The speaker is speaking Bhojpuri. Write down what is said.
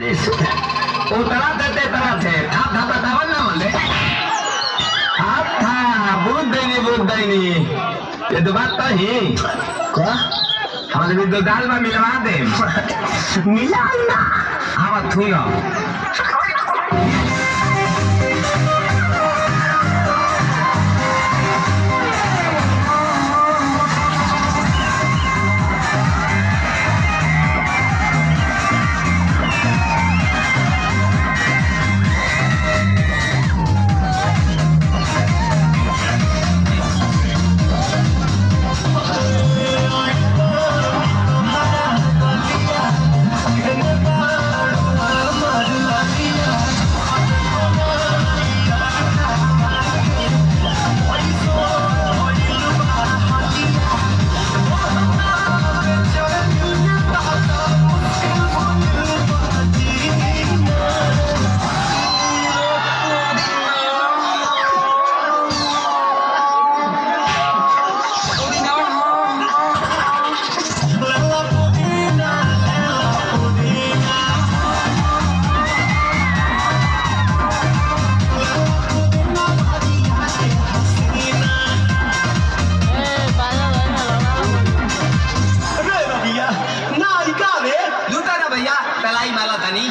उतरा देते तरह थे था था बतावल ना बोले था था बुद्ध दैनी बुद्ध दैनी ये तो बात तो ही का हमारे भी दो दाल में मिलवा दे। मिला ना। हाँ थू ना। अरे भैया ना इका बे। लूटा ना भैया तलाई माला तनी।